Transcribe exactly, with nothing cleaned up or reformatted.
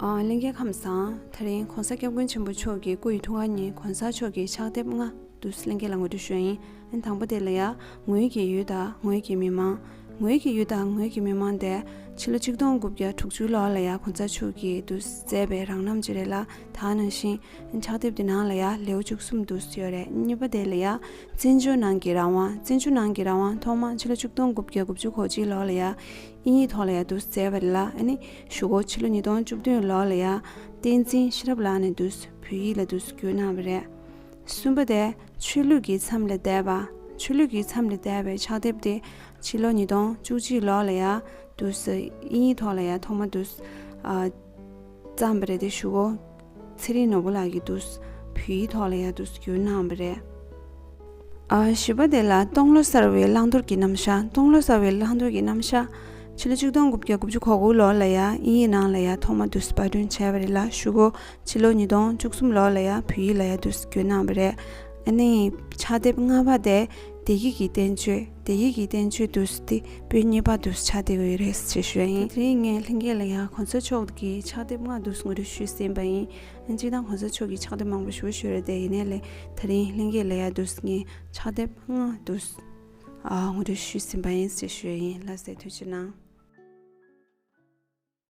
ཨ། ལྷན་རྒྱས་ཁམས་བཟང་། དེ་རིང་གོང་ས་སྐྱབས་མགོན་ཆེན་པོ་མཆོག་གི་སྐུ་ཡི་ཐུགས་ཀ་ཉིད་གོང་ས་མཆོག་གི་ཕྱག་དེབ་ལྔ་འདུག་ལྷན་རྒྱས་ལ་ངོ་སྤྲོད་ཞུ་ཡ་ཡིན། ཨ་ནི་དང་པོ་དེ་ལ་ཡ། ངོས་ཀྱི་ཡུལ་དང་ངོས་ཀྱི་མི་མང་། ངོས་ཀྱི་ཡུལ་དང་ངོས་ཀྱི་མི་མང་དེ་ཕྱི་ལོ་ཆིག་སྟོང་དགུ་བརྒྱ་དྲུག་ཅུ་ལོ་ལ་ཡ་གོང་ས་མཆོག་གིས་འདུག་མཛད་པའི་རང་རྣམ་ཅིག་རེད་ལ། ད་ནང་བཞིན་ཕྱག་དེབ་དེ་ནང་ལ་ཡ་ལེའུ་བཅུ་གསུམ་འདུག་ཡོད་རེད། གཉིས་པ་དེ་ལ་ཡ། བཙན་བྱོལ་ནང་གི་རང་དབང་། བཙན་བྱོལ་ནང་གི་རང་དབང་ཐོག་མ་ཕྱི་ལོ་ཆིག་སྟོང་དགུ་བརྒྱ་དགུ་བཅུ་གོ་གཅིག་ལོ་ལ་ཡ། དབྱིན་ཡིག་ཐོག་ལ་ཡ་འདུག་མཛད་པ་རེད་ལ། ཨ་ནི་གཞུག་གུ་ཕྱི་ལོ་ཉིས་སྟོང་བཅུ་བདུན་ལོ་ལ་ཡ་བསྟན་འཛིན་ཤེས་རབ་ལགས་ནས་འདུག་བོད་ཡིག་ལ་འདུག་བསྒྱུར་གནང་བ་རེད། གསུམ་པ་དེ་ཆོས་ལུགས་ཀྱི་མཚམས་ལས་འདས་པ། ཆོས་ལུགས་ཀྱི་མཚམས་ལས་འདས་པའི་ཕྱག་དེབ་དེ་ཕྱི་ལོ་ཉིས་སྟོང་བཅུ་གཅིག་ལོ་ལ་ཡ་འདུག་དབྱིན་ཡིག་ཐོག་ལ་ཡ་ཐོག་མ་འདུག་ཨ། བརྩམས་པ་རེད་དེ། གཞུག་གུ་ཚེ་རིང་ནོར་བུ་ལགས་ཀྱིས་འདུག་བོད་ཡིག་ཐོག་ལ་ཡ་འདུག་བསྒྱུར་གནང་བ་རེད། ཨ། བཞི་པ་དེ་ལ་སྟོང་ལོ་གསར་བའི་བླང་དོར་གྱི་རྣམ་གཞག་སྟོང་ལོ་གསར་བའི་བླང་དོར་གྱི་རྣམ་གཞག་ཕྱི་ལོ་ཆིག་སྟོང་དགུ་བརྒྱ་དགུ་བཅུ་གོ་དགུ་ལོ་ལ་ཡ་དབྱིན་ཡིག་ནང་ལ་ཡ་ཐོག་མ་འདུག་པར་སྐྲུན་བྱས་པ་རེད་ལ། གཞུག་གུ་ཕྱི་ལོ་ཉིས་སྟོང་བཅུ་གསུམ་ལོ་ལ་ཡ་བོད་ཡིག་ལ་ཡ་འདུག་བསྒྱུར་གནང་བ་རེད། ཨ་ནི་ཕྱག་དེབ་ལྔ་པ་དེ་བདེ་སྐྱིད་ཀྱི་བསྟན་བཅོས། བདེ་སྐྱིད་ཀྱི་བསྟན་བཅོས་འདུག་སེ་དེ་པོད་གཉིས་པ་འདུག་སེ་ཆགས་བསྡད་ཡོད་རེད་ཅེས་ཞུ་ཡ་ཡིན། དེ་རིང་ངས་ལྷན་རྒྱས་ལ་ཡ་གོང་ས་མཆོག་གི་ཕྱག་དེབ་ལྔ་འདུག་སེ་ངོ་སྤྲོད་ཞུས་ཟིན་པ་ཡིན། ཨ་ནི་སྤྱིར་བཏང་གོང་ས་མཆོག་གི་ཕྱག་དེབ་མང་པོ་ཞེ་པོ་ཅིག་ཡོད་རེད་དེ། ཡིན་ནའི་ལས་དེ་རིང་ལྷན་རྒྱས་ལ་ཡ་འདུག་སེ་ངས་ཕྱག་དེབ་ལྔ་འདུག་སེ་ཨ་ངོ་སྤྲོད་ཞུས་ཟིན་པ་ཡིན་ཅེས་ཞུ་ཡ་ཡིན། ལགས་སོ། ཐུགས་རྗེ་གནང་།